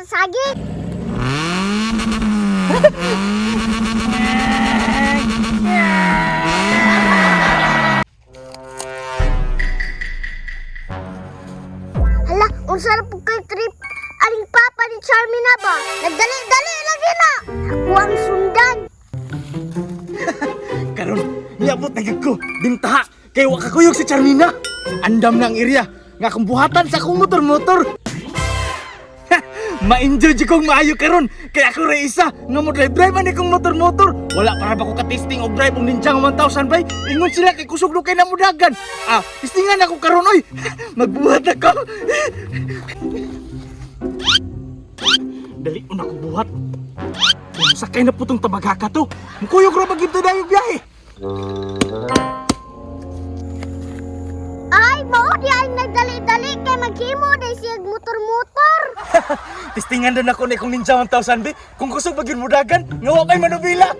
sa saging. Hala, unsa na po kay trip? Aling papa ni Charmina ba? Nagdali-dali lagi na. Ako ang sundan. Karon, niabot na gyud ko. Dintaha kay wa kakuyog si Charmina. Andam na ang area nga akong buhatan sa akong motor-motor. Ma-enjoy jud kong maayo karon kay ako ra isa nga mo drive drive ani kong motor-motor. Wala para ba ko ka-testing og drive og Ninja nga 1000 bay. Ingon sila kay kusog do kay namudagan. Ah, testingan ako karon oy. Magbuhat ako. Dali una ko buhat. Sakay na putong tabagaka to. Mukuyog ra ba gid dayo biyahe. Ay, mao di ay nagdali-dali kay maghimo day siya motor-motor. Testingan doon ako na kung Ninja 1000 be. Kung kusog ba gyud mudagan, nga wa kay manubila.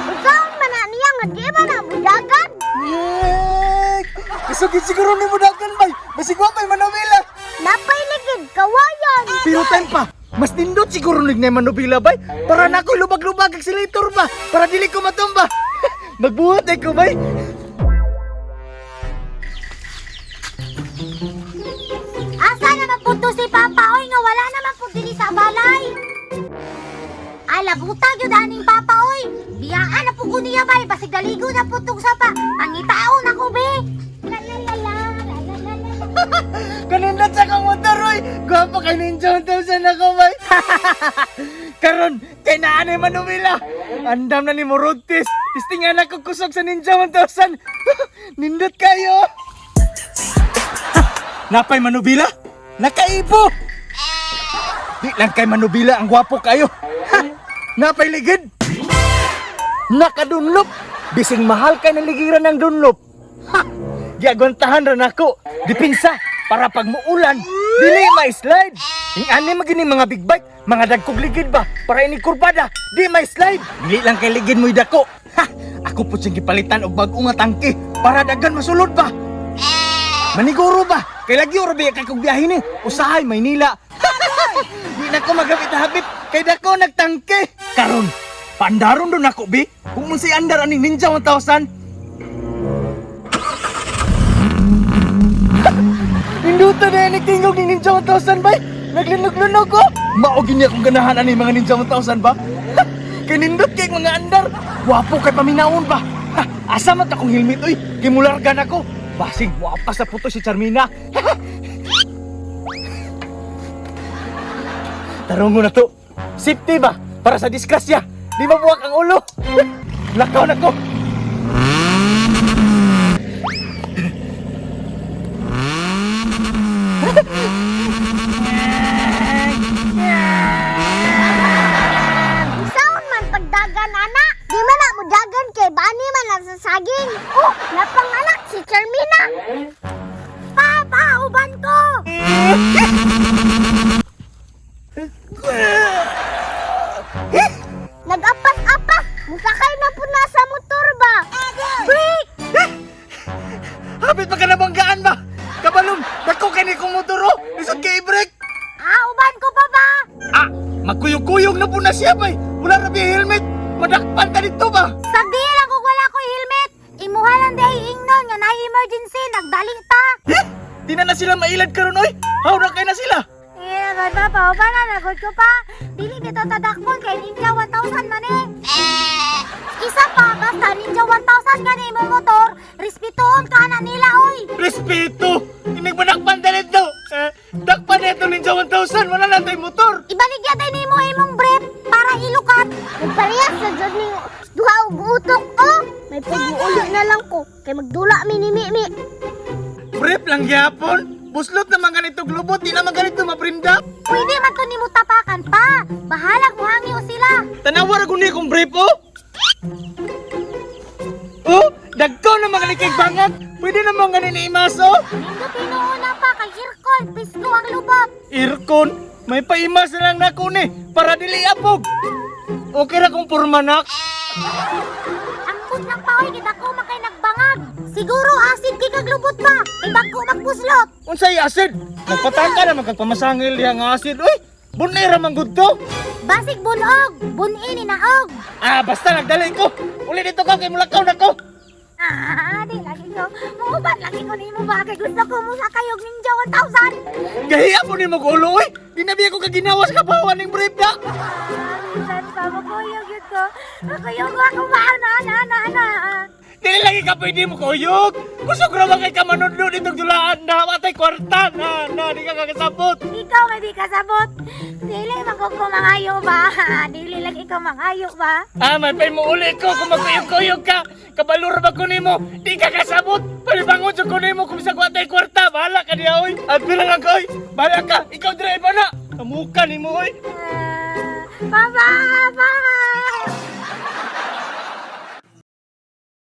Unsaon man na niya nga di ba na mudagan? Yek! Kusog gyud siguro ni mudagan bay. Basig wa kay manubila. Napay ligid kawayan. Pero time pa, mas nindot siguro nig na manubila bay. Para na ako lubag-lubag accelerator ba. Para dili ko matumba. Magbuhat eh ko bay. Asa naman po to si Papa oy nga wala naman po dili sa balay. Ay, labuta gyud aning Papa oy. Biyaan na po ko niya bay basig daligo na po tong sapa. Pangitaon ako be. La la la la la la la la. Kanindot sa kong motor oy. Gwapo kay Ninja 1000 ako bay. Karon kay naa ni manubila. Andam na ni mo road test. Testingan ako kusog sa Ninja 1000. Nindot kayo. Napay manubila? Nakaibo! Di lang kay manubila ang gwapo kayo. Ha! Napay ligid! Nakadunlop! Bising mahal kay naligiran ng dunlop. Ha! Giagwantahan ra nako. Dipinsa para pag muulan, dili ma-slide. Ing ani magini mga big bike, mga dagkog ligid ba para ini kurbada, di ma-slide. Dili lang kay ligid mo'y dako. Ha! Ako po siyang gipalitan og bag-o nga tangke para daghan masulod ba. Maniguro ba? Kay lagi ora ba kay kog biyahe ni? Usahay Maynila. Di na ko magabit-habit kay dako nagtangke. Karon, pandaron do nako bi. Kung unsay andar aning Ninja 1000. Ninduto na ni tingog ni Ninja 1000 bay. Naglinog-lunog ko. Mao gini akong ganahan ani mga Ninja 1000 ba? Kay nindot kay mga andar. Gwapo kay paminawon ba? Ha, asa man ta akong helmet oy? Kay mulargan ako. Basig moapas sa puto si Charmina. Tarungo na to. Safety ba? Para sa disgrasya. Di mabuwak ang ulo. Lakaw na ko. Unsaon man pagdagan ana? Di man na mudagan kay bani man na sa saging. Oh, napanganak si Charmina. Papa, uban ko. Nag-apas-apas, musakay na po na sa motor ba? Break! Hapit pa ka na banggaan ba? Kabalong, dako kay ni kong motor oh. Lisod kay i-brake. Ah, uban ko pa ba? Ah, magkuyog-kuyog na po na siya bay. Wala na ba helmet? Madakpan ta dito ba? Sagdi lang kung wala ko'y helmet. Imuha lang di ay ingnon nga na emergency, nagdali ta. Eh, di na na sila mailad karon oy. How na kay na sila? Eh, agad ba, pauban na, nagod ko pa. Dili nito tadakbon kay Ninja 1000 man eh. Isa pa, basta Ninja 1000 gani imong motor, respetuon ka na nila oy. Respeto! Inig madakpan ta dito. Eh, dakpan na ito Ninja 1000. Wala na tayong motor. Ibaligya din nimo imong brief para ilukat. Nagparehas sa jud ning duha og utok oh. May pag-uuli na lang ko kay magdula mi ni Mimi. Brief lang gyapon. Buslot naman ganito globot, di naman ganito maprinda. Pwede man to nimo tapakan pa. Bahalag muhangyo sila. Tanawa ra guni akong brief oh. Oh, dagko na mga kay bangag. Pwede naman ganin ni imas oh. Nindot tinuuna pa kay aircon, pisko ang lubot. Aircon, may paimas na lang nako ni para dili apog. Okay ra kong pormanak. Ambot lang pa oy kita ko makay nagbangag. Siguro acid kay kaglubot ba. Kay bagko magpuslot. Unsay acid? Nagpataka naman kag pamasangil diha nga acid. Uy, bunay ra man gud to. Basig bunog, buni ni naog. Ah, basta nagdali ko. Uli dito ka kay mulakaw na ko. Ah, di lagi ko. Muuban lagi ko nimo ba kay gusto ko mo sa kayog Ninja 1000. Gahiya po ni mo ulo, uy. Di na biya ko kaginawas kabawan ning brief na. Ah, minsan pa makuyog yun ko. Makuyog ako ba? Na, na, na, na. Dili lagi ka pwede mo kuyog. Kusog ra ba kay ka manudlo ditong dulaan na watay kwarta na na di ka kakasabot. Ikaw may di kasabot. Dili man ko ko mangayo ba? Dili lang ikaw mangayo ba? Ah, may pay mo uli ko kung magkuyog-kuyog ka. Kabalur ba ko nimo? Di ka kasabot. Palibangon sa ko nimo kung sa watay kwarta. Bahala ka diha oy. At bilang lang ka oy. Bahala ka. Ikaw driver na. Kamuka nimo oy. Ah, bye-bye! Bye!